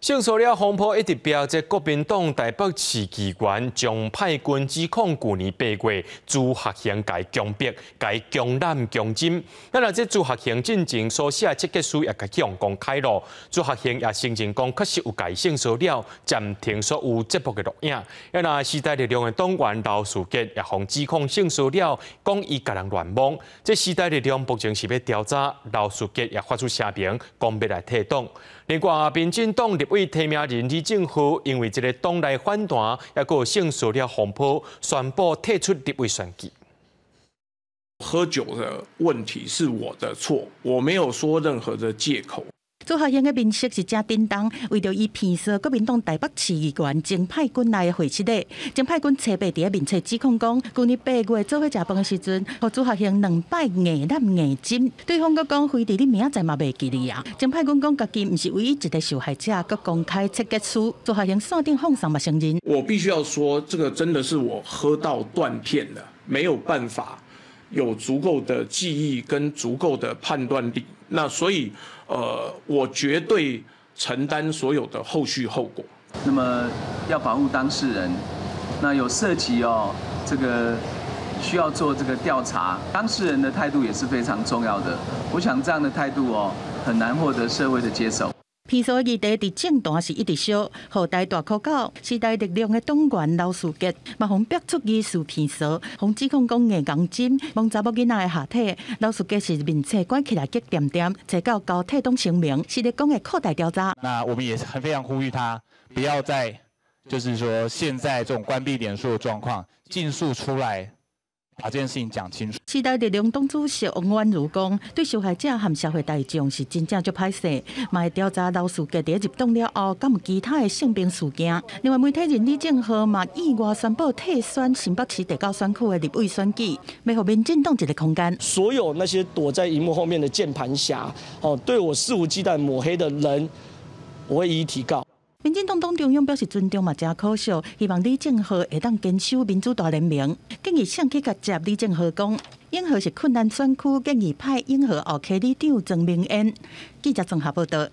性騷擾風波一直飆，這國民黨台北市議員鍾沛君指控舊年8月朱學恆共伊強迫、共伊強攬強針。啊，若這朱學恆進前所寫切結書也共去予公開囉。朱學恆也承認講確實有共伊性騷擾，暫停所有節目的錄影。啊，若時代力量的黨員劉士杰也予指控性騷擾，講伊共人亂摸。這時代力量目前是欲調查，劉士杰也發出聲明，講欲來退黨。另外，民進黨立委提名人李正皓因為這个黨內反彈，抑閣有性騷擾風波，宣布退出立委選舉。喝酒的問題是我的錯，我沒有說任何的借口。朱學恆的面色是誠沉重，為著伊騙說國民黨台北市議員鍾沛君來的會室內，鍾沛君初八佇咧面冊指控講，舊年八月做伙食飯的時陣，予朱學恆兩擺硬攬硬枕，對方閣講非佇你明仔載嘛袂記你啊。鍾沛君講家己毋是唯一一個受害者，閣公開切結書，朱學恆線頂放送嘛承認。我必須要說，這個真的是我喝到斷片了，沒有辦法有足夠的記憶跟足夠的判斷力。那所以，我絕對承擔所有的後續後果。那麼要保護當事人，那有涉及哦，這個需要做這個調查，當事人的態度也是非常重要的。我想這樣的態度哦，很難獲得社會的接受。騙嫂議題佇政壇是一直燒，予台大考狗時代力量的黨員劉士杰嘛，予逼出疑似騙嫂，予指控講硬共枕，摸查某囡仔的下體。劉士杰是面冊關起來激恬恬，揣到交退黨聲明，是咧講會擴大調查。那我們也是非常呼籲他，不要再就是說現在這種關閉臉書的狀況，盡速出來把這件事情講清楚。時代力量黨主席王婉如講，對受害者和社會大眾是真正足歹勢，嘛會調查劉士杰佇入黨了後，敢有其他的性病事件。另外，媒體人李正皓嘛意外宣布退選新北市第九選區的立委選舉，欲予民進黨一個空間。所有那些躲在螢幕後面的鍵盤俠，哦，對我肆無忌憚抹黑的人，我會一一提告。民進黨黨中央表示尊重嘛，誠可惜，希望李正皓會當堅守民主大聯盟。建議上去共接李正皓講，永和是困難選區，建議派永和後溪里長曾明燕。記者綜合報道。